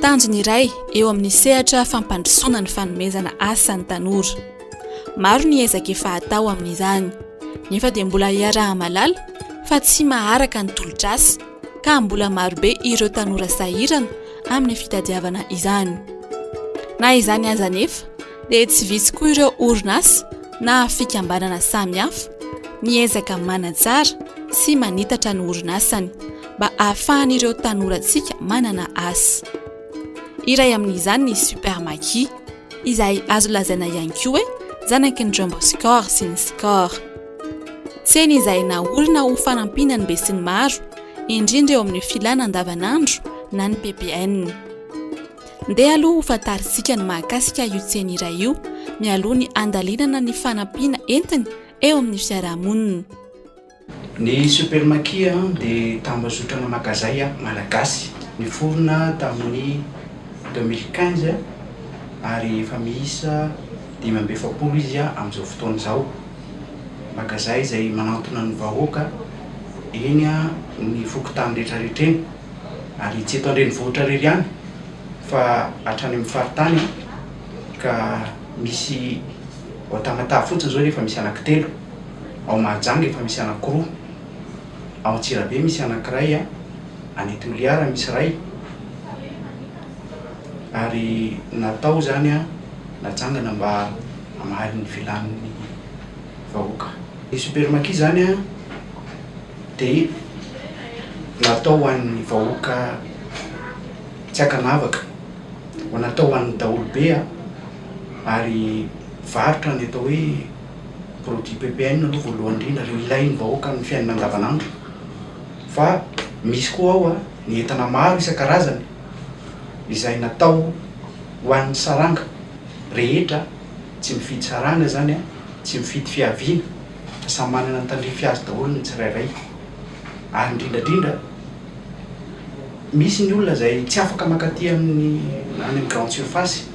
Tanjona iray eo amin'ny sehatra fampandrosoana ny fanomezana asa ny tanora. Maro ny ezaka efa atao amin'izany, nefa dia mbola iaraha-mahalala fa tsy maharaka ny tolotr'asa ka mbola marobe ireo tanora sahirana amin'ny fitadiavana izany. Na izany aza anefa dia tsy vitsy koa ireo orinasa na fikambanana samihafa miezaka manatsara sy manitatra ny orinasany mba ahafahan'ireo tanorantsika manana asa. Iray amin'izany ny Super Maki, izay azo lazaina ihany koa hoe zanaky ny Jumbo Score sy ny Score. Tsena izay naorina ho fanampiana ny besinimaro, indrindra eo amin'ny filana andavanandro na ny PPN. Ndeha aloha ho fantarintsika ny mahakasika io tsena iray io mialoha ny handalinana ny fanampiana entiny eo amin'ny fiarahamonina. Ny Super Maki dia tambazotrana magazay malagasy niforona tamin'ny 2015 ary efa miisa 45 izy amin'izao fotoana izao. Magazay izay manantona ny vahoaka eny ny fokontany rehetrarehetra eny ary tsy eto an-drenivohitra irery ihany fa hatrany amin'ny faritany ka misy ao Tamatave fotsiny izao efa misy anankitelo. Ao Mahajanga efa misy anankiroa, ao Antsirabe misy anankiray, any Toliara misy iray, ary natao izany natsangana mba hamaly ny filan'ny vahoaka. Ny Super Maki izany dia natao ho an'ny vahoaka tsy ankanavaka, natao ho an'ny daholobe ary varotra ny atao hoe. Produit PPN aloha voalohany indrindra, ireo ilain'ny vahoaka amin'ny fiainana andavanandro fa misy koa ao ny entana maro isan-karazany izay natao ho an'ny saranga rehetra, tsy mifidy saranga izany, tsy mifidy fiaviana fa samy manana ny tandrify azy daholo ny tsirairay ary indrindra indrindra misy ny olona izay tsy afaka mankaty amin'ny any amin'ny grande surface.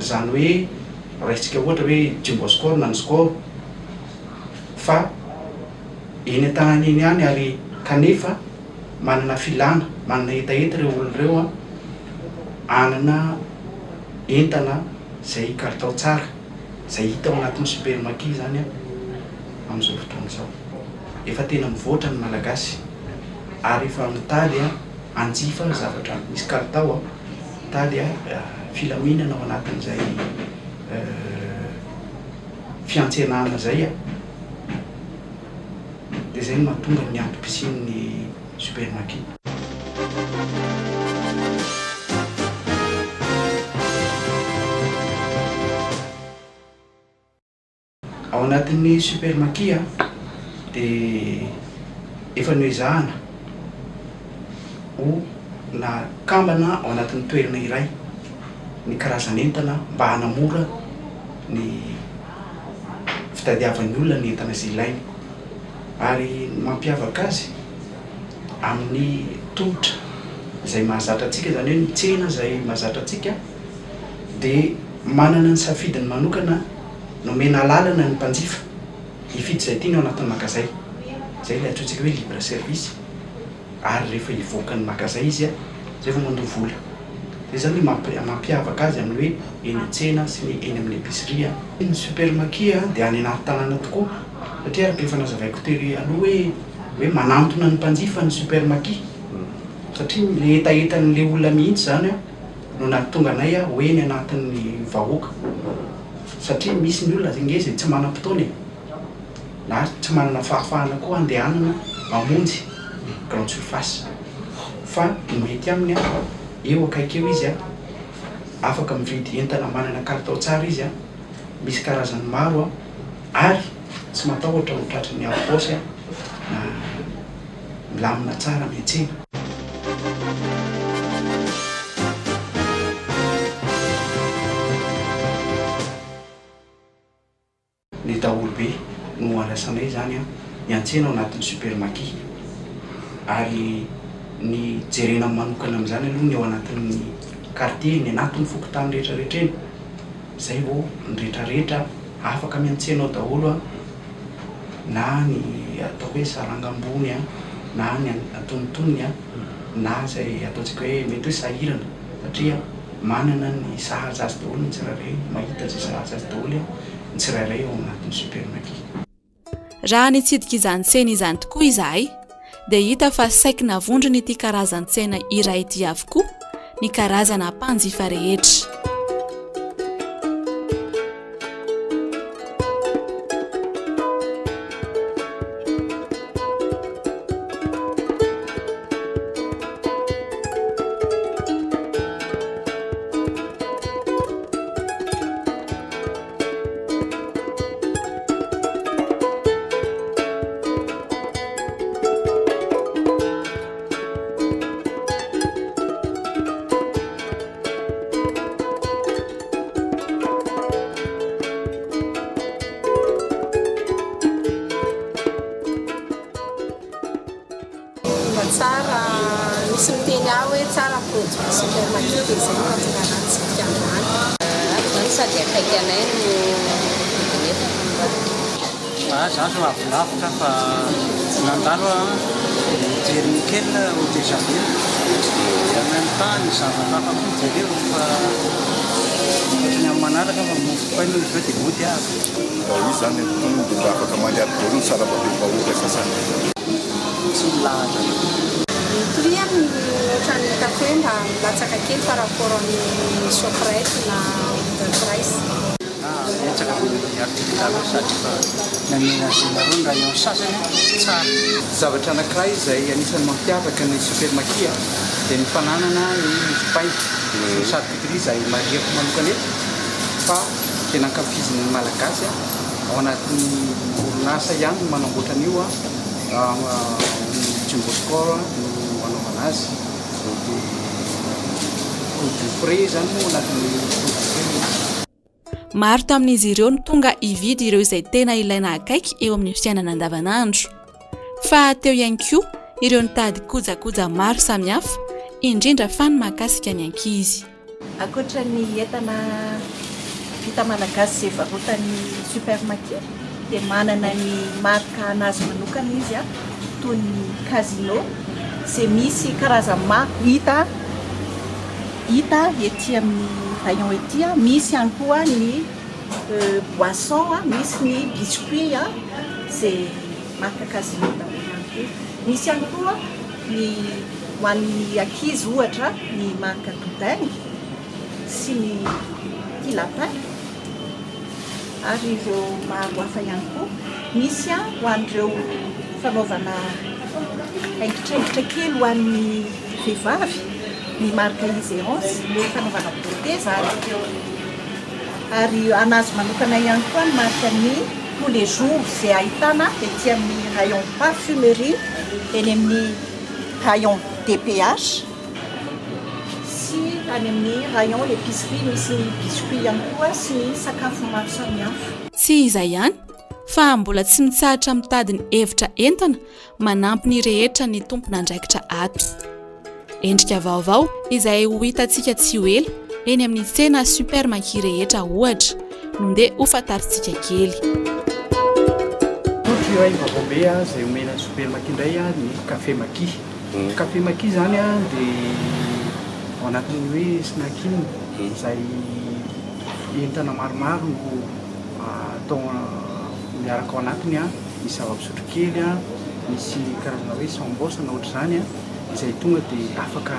Izany hoe raisintsika ohatra hoe Jumbo Score na ny Score fa eny an-tanàna eny ihany ary kanefa manana filana, manana hetaheta ireo olona ireo hanana entana izay kalitao tsara, izay hita ao anatin'ny Super Maki izany amin'izao fotoana izao. Efa tena mivoatra ny Malagasy ary efa mitady hanjifa zavatra misy kalitao. Mitady filaminana ao anatin'izay fiantsenana izay dia izay no mahatonga ny antom-pisian'ny Super Maki. Ao anatin'ny Super Maki dia efa noezahana ho nakambana ao anatin'ny toerana iray ny karazan'entana mba hanamora ny fitadiavan'ny olona ny entana izay ilainy. Ary ny mampiavaka azy amin'ny tolotra izay mahazatra antsika, izany hoe ny tsena izay mahazatra antsika dia manana ny safidiny manokana nomena alalana ny mpanjifa hifidy izay tiany ao anatin'ny magazay. Izay ilay antsointsika hoe libre service ary rehefa hivoaka ny magazay izy izay vao mandoa vola. Izay izany no mampiavaka azy amin'ny hoe eny an-tsena sy ny eny amin'ny épicerie. Ny super maki dia any anaty tanàna tokoa satria araka efa nazavaiko tery aloha hoe hoe manantona ny mpanjifa ny super maki satria ilay hetahetan'ilay olona mihitsy izany no nahatonga anay ho eny anatin'ny vahoaka satria misy ny olona ange izay tsy manam-potoana e, na tsy manana fahafahana koa handehanana mamonjy grande surface fa ny mety aminy eo akaiky eo izy afaka mividy entana manana kalitao tsara izy, misy karazany maro ary tsy matahotra ho tratry ny harom-paosy na milamina tsara miantsena. Ny daholobe no andrasanay izany miantsena ao anatin'ny super maki ary ny jerena manokana amin'izany aloha ny ao anatin'ny quartier, ny anatin'ny fokontany rehetra rehetra eny, izay vao ny rehetra rehetra afaka miantsena ao daholo na ny atao hoe saranga ambony. na ny antonontonony na izay ataontsika hoe mety hoe sahirana satria manana ny sahaza azy daholo ny tsirairay, mahita izay sahaza azy daholo ny tsirairay ao anatin'ny Super Maki. Raha nitsidika izany tsena izany tokoa izahay dia hita fa saiky navondron'ity karazan-tsena iray ity avokoa ny karazana mpanjifa rehetra. Mba tsara, misy miteny ahy hoe tsara produit super maki dia izay no nahatonga anah nitsidika androany. Ato izany sady akaiky anay no vidin'entana no rariny. Za zao avy lavitra fa nandalo aho dia nijery nickel eau de javel dia en même temps ny zavatra hafa koa jereko fa ohatran'ny amin'ny manaraka fa mofo dipaina hoy izy ireo dia mody aho. Raha izy izany ny antonony dia mba afaka mandiady daholo ny sarambabem-bahoaka sasany. Tsy milahatra be. Ny prix any ohatran'ny hitako hoe mba milatsaka kely par rapport amin'ny Shoprite na Leader Price. Betsaka be ny article nareo sady efa namenagenareo ny rayon sasany tsara. Zavatra anankiray izay anisan'ny mampiavaka ny Super Maki dia ny fananana ny mofo pain sy ny charcuterie izay marihako manokana eto fa tena ankafizin'ny Malagasy ao anatin'ny orinasa ihany no manamboatra an'io ny Jumbo Score no anaovana azy dia produit frais izany moa anatin'ny produit frais ilay izy. Maro tamin'izy ireo no tonga hividy ireo izay tena ilaina akaiky eo amin'ny fiainana andavanandro. Fa teo ihany koa ireo nitady kojakoja maro samihafa, indrindra fa ny mahakasika ny ankizy. Ankoatra ny entana vita malagasy izay varotan'ny Super Maki dia manana ny marika anazy manokana izy toy ny Casino izay misy karazany maro hita hita ety amin'ny rayon ety, misy ihany koa ny boisson, misy ny biscuit izay marika Casino daholo ihany koa. Misy ihany koa ny ho an'ny ankizy ohatra ny marika Doudingue sy ny Petit Lapin ary ireo maro hafa ihany koa. Misy ho an'ireo fanaovana haingitraingitra kely ho an'ny vehivavy ny marika Iséance, ilay fanaovana beauté izany. Ary an'azy manokana ihany koa ny marika ny Tous les jours izay ahitana ety amin'ny rayon parfumerie, eny amin'ny rayon DPH sy any amin'ny rayon épicerie misy ny biscuits ihany koa sy ny sakafo maro samihafa. Tsy izay ihany fa mbola tsy mitsahatra mitady ny hevitra entina manampy ny rehetra ny tompon'andraikitra ato. Endrika vaovao izay ho hitantsika tsy ho ela eny amin'ny tsena Super Maki rehetra ohatra no ndeha ho fantarintsika kely. Tolotra iray vaovao be izay omena ny Super Maki indray ny Café Maki. Ny Café Maki izany dia ao anatin'ny hoe snacking izay entana maromaro no atao miaraka ao anatiny. Misy zava-pisotro kely, misy karazana hoe sambos na ohatr'izany izay tonga dia afaka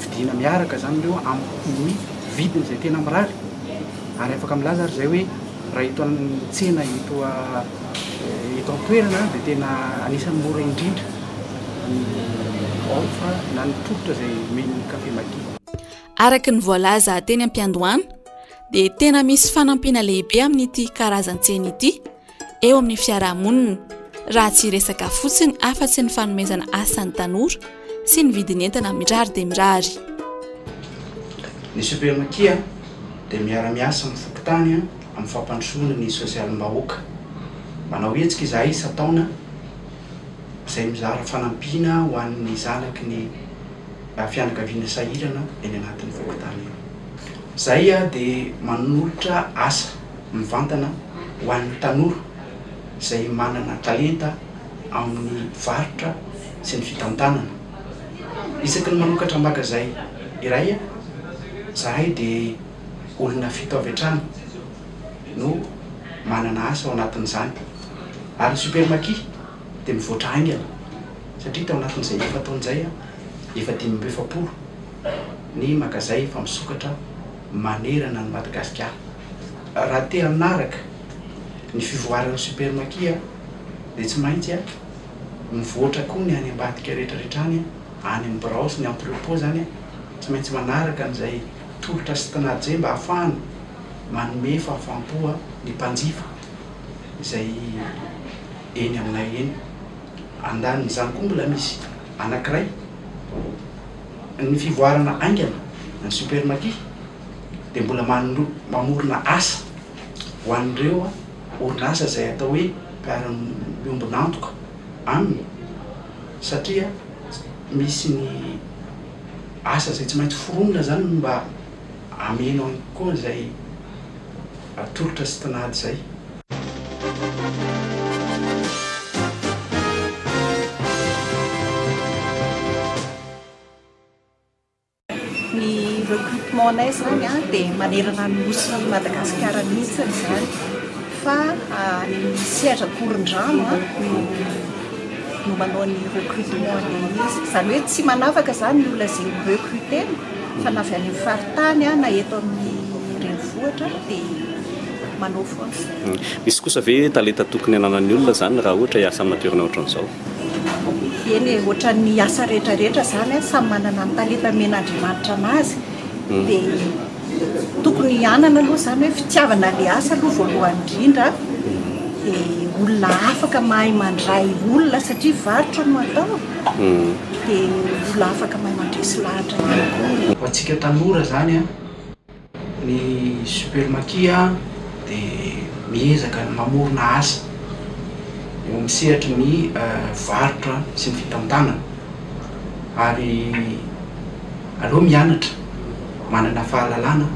vidiana miaraka izany ireo amin'ny vidiny izay tena mirary. Ary afaka milaza ary izay hoe raha eto amin'ny tsena eto eto an-toerana dia tena anisan'ny mora indrindra ny offre na ny tolotra izay omen'ny Café Maki. Araka ny voalaza teny am-piandohana dia tena misy fanampiana lehibe amin'ity karazan-tsena ity eo amin'ny fiarahamonina, raha tsy hiresaka fotsiny afa-tsy ny fanomezana asa ny tanora sy ny vidin'entana mirary dia mirary. Ny Supermaki dia miara-miasa amin'ny fokontany amin'ny fampandrosoana ny sosialim-bahoaka. Manao hetsika izahay isan-taona izay mizara fanampiana ho an'ny zanaky ny fianakaviana sahirana eny anatin'ny fokontany eny. Izahay dia manolotra asa mivantana ho an'ny tanora izay manana talenta amin'ny varotra. sy ny fitantanana. Isaky ny manokatra magazay iray zahay dia olona fito avy hatrany no manana asa ao anatin'izany. Ary ny Supermaki dia mivoatra haingana satria tao anatin'izay efa-taona izay efa 45 ny magazay efa misokatra manerana an'i Madagasikara. Raha te hanaraka ny fivoaran'ny Supermaki dia tsy maintsy mivoatra koa ny any ambadika rehetrarehetra any, any amin'ny birao sy ny entrepot izany, tsy maintsy manaraka an'izay tolotra sy tinady izay mba hahafahana manome fahafaham-po ny mpanjifa izay eny aminay eny. Andanin'izany koa mbola misy anankiray, ny fivoarana haingana ny Supermaki dia mbola mamorona asa ho an'ireo orinasa izay atao hoe mpiara-miombon'antoka aminy satria misy ny asa izay tsy maintsy foronina izany mba hameno ihany koa izay tolotra sy tinady izay. Ny recrutement nay izany dia manerana ny nosy Madagasikara mihitsy izany fa any amin'ny siège Ankorondrano no no manao ny recrutement an'ilay izy. Izany hoe tsy manavaka izany ny olona izay ho recruter-na fa na avy any amin'ny faritany na eto amin'ny renivohitra dia manao foana izay. Misy kosa ve talenta tokony hananan'ny olona izany raha ohatra hiasa amina toerana ohatran'izao? Eny e, ohatran'ny asa rehetra rehetra izany an, samy manana ny talenta omen'Andriamanitra anazy, dia tokony hanana aloha izany hoe fitiavana ilay asa aloha voalohany indrindra, dia olona afaka mahay mandray olona satria varotra no atao, dia olona afaka mahay mandresy lahatra ihany koa. Ho antsika tanora izany an, Ny Supermaki dia miezaka ny mamorona asa eo amin'ny sehatry ny varotra sy ny fitantanana ary aleo mianatra manana fahalalana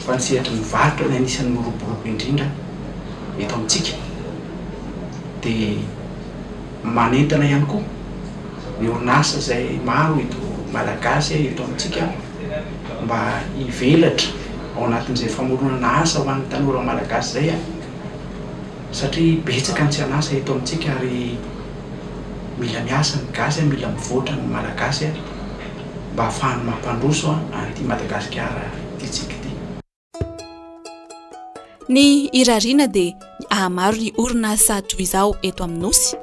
fa ny sehatry ny varotra no anisan'ny miroborobo indrindra eto amintsika dia manentana ihany koa ny orinasa izay maro eto Malagasy eto amintsika mba hivelatra ao anatin'izay famoronana asa ho an'ny tanora malagasy izay satria betsaka ny tsy an'asa eto amintsika ary mila miasa ny gasy, mila mivoatra ny malagasy mba hahafahany mampandroso an'ity Madagasikara tiantsika ity. Ny irariana dia ny hahamaro ny orinasa toy izao eto amin'ny Nosy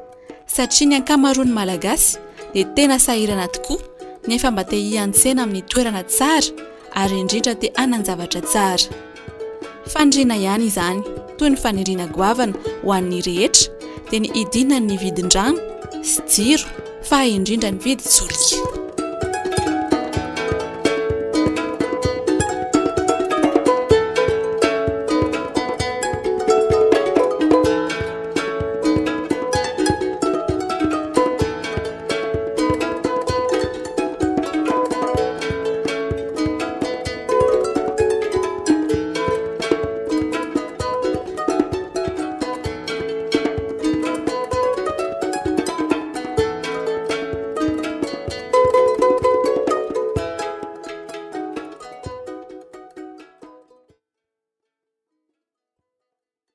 satria ny ankamaroan'ny Malagasy dia tena sahirana tokoa nefa mba te hiantsena amin'ny toerana tsara ary indrindra te hanan-javatra tsara. Faniriana ihany izany, toy ny faniriana goavana ho an'ny rehetra dia ny hidinan'ny vidin-drano sy jiro fa indrindra ny vidin-tsolika.